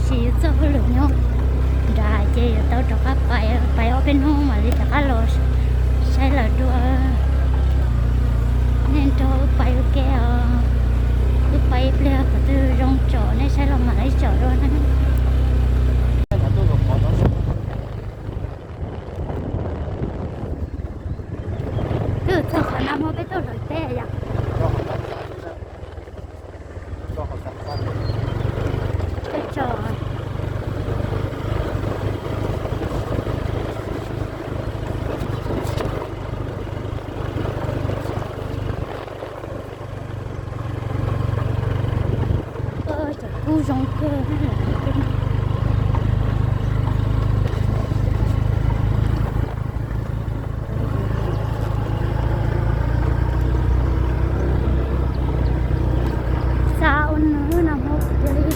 Ces yus txoj hauj lwm nyob nrad ces yuav tau rov qab pais, pais ob peb hnub mam li rov qab los saib lawm dua. Nej nrog wb pais ua ke os. Wb pais ib pliag qhov twg zoo tsom nej saib los mam li tsom dua na. Twb txog qhov no mas peb tuaj lawm teb yom. Cov kub zoo kawg. Xa ua nws no mus cia li.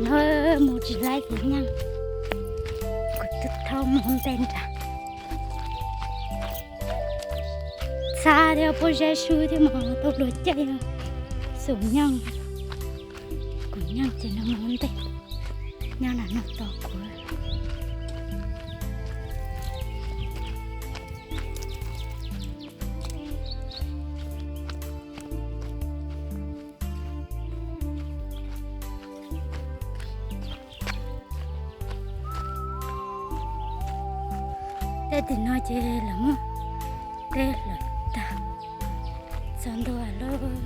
Qhov no mus tsis laib kuv nyeej, kuv twb dhau mus ntev nrad. Txhaj thiab pob zeb swb thiab mas tau luag caij xum nyeej, kuv nyeej ces no mus ua ntej, nyob nram no tos kuv. Tej tim no ces lawv muab teb lawm tag, txog ntua lawm.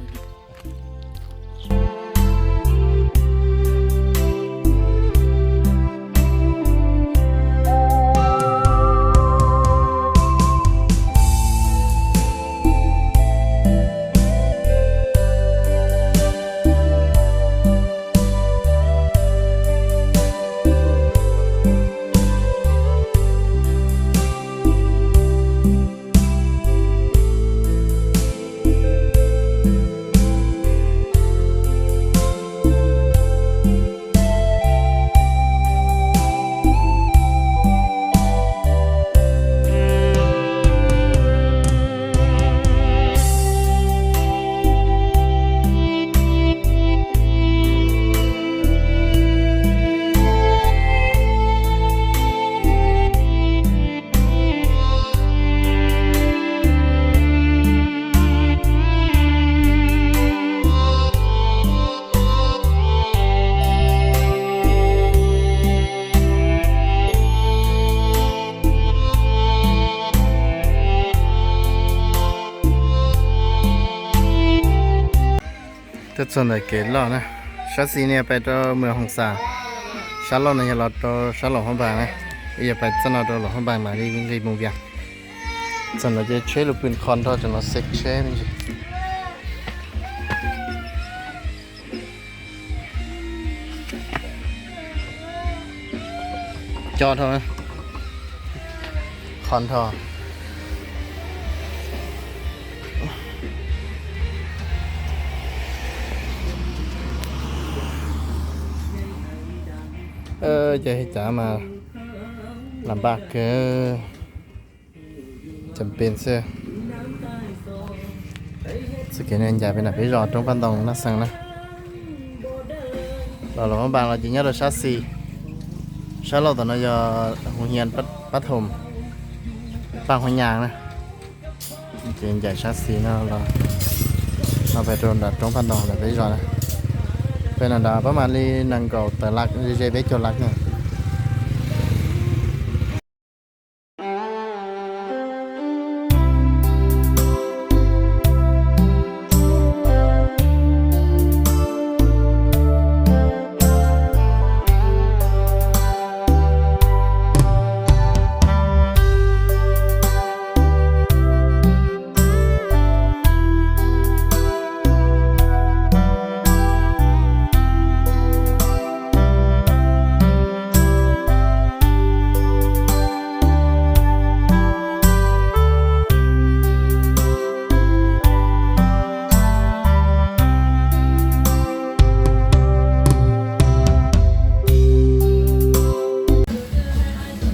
Twb txog ntawm kev loj na, sab xis no yog pais rau Mws Hoos Xas, sab laug no yog los rau sab Luam Phab Npaas na, wb yuav pais txoj no rau Luam Phab Npaas mam li nqis mus Vias. Txog ntawd ces tsheb lus pw qho nrho, tseem los xev tsheb me ntsis. Co dhau, qho nrho. Ces cav mas lam npaj kawg, cam pes xwb. Txoj kev no ncaim pem nram peb zos roob Paj Ntoo Naj Xees na. Los Luam Phab Npaas los ces nyob rau sab xis, sab laug tom no yog Huv Hias Pab Thoom, Paj Huv Nyas na. Ces ncaim sab xis no los, no pem rau nram roob Paj Ntoo nram peb zos na. Peb no nrad pab mam li nees nkaum tawm lak, ze peb caug lak na.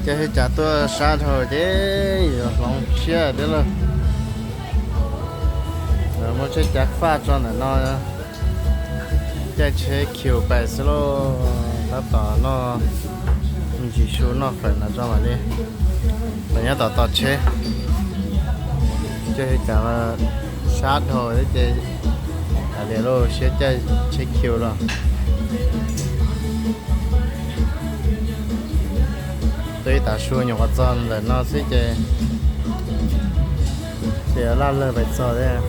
Ces hais cas tuaj sab dhau ces yuav hloov siab thiab lauj. Muaj tsheb cav faj tso ntawm no, caij tsheb khiu pais xwb lauj. Tab tom noj me ntsis su noj fawm no tso mam li pais nyob tom tos tsheb. Ces hais cas sab dhau thiab ces kav liam lauj, siab caij tsheb khiu los. Twb ib tav su nyuam qhuav txog ntawm no xwb ces, ces laj lawg pais txog thiab.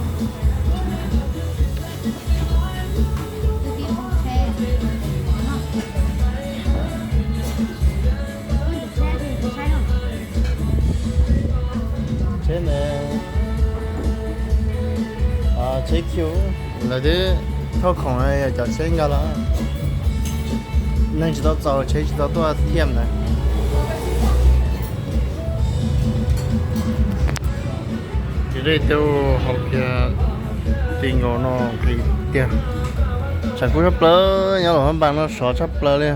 Tsheb ntawd, tsheb khiu, lawv twb thauj khoom, yog cov tsheb nkag los, neeg tsis tau txaus tsheb tsis tau tuaj thiaj ntawd. Ces tej tug hauv kiag ti nkaus no nqhis tiag. Tshav kub tshaj plaws, nyob Luam Phab Npas no sov tshaj plaws li.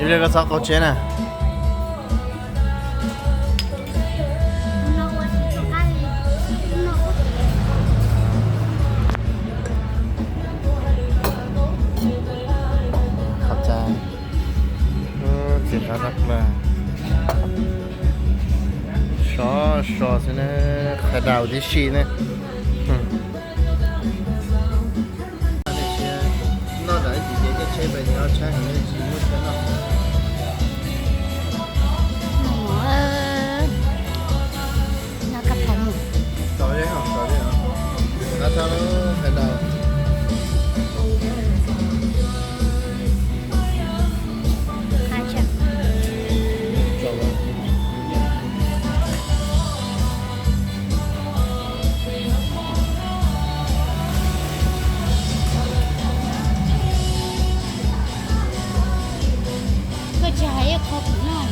Ib pliag koj txhob qaug tsheb na. Qhov txas, txiv qab tag plaws. Sov sov xwb na, qhais daus tib si ne. Noj tas ib chim ces caij tsheb pais tsis tau tshab heev, tsis muaj tsheb noj. Noj kab phav mus. Tos li, tos li. Qab tshab qhais daus. Koj tsis hais ib qho kuv noj.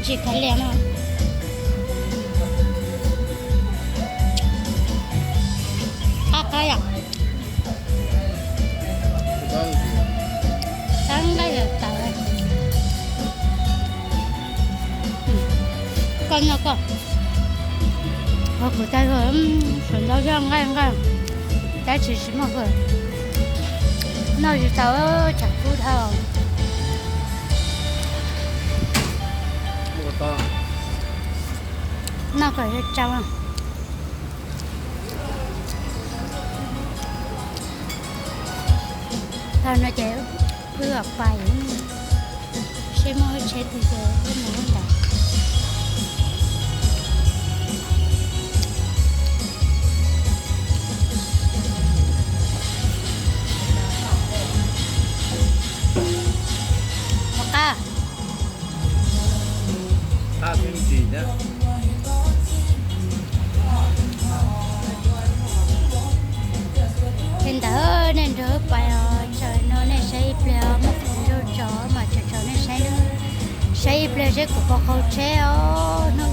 Ntsis kav liam no. Qab qab yom. Txhob nqaij lawm tawv. Koj noj koj. Ho kuv tag hawm, sawv ntxov zoj nqaij nqaij, tab tsis tsis muaj hawm. Noj tsis tau, tshav kub dhau. Noj kom tsau. Thaum no ces wb mam pais, seb muaj lub tsheb twg ces wb mus lub ntawd. Ua qab. Li ntawd nej nrog wb pais os, tsaws no nej saib ib pliag, muaj qhov ncauj tso mas tsaws tsaws nej saib, saib ib pliag seb kuv puas qaug tsheb os hnub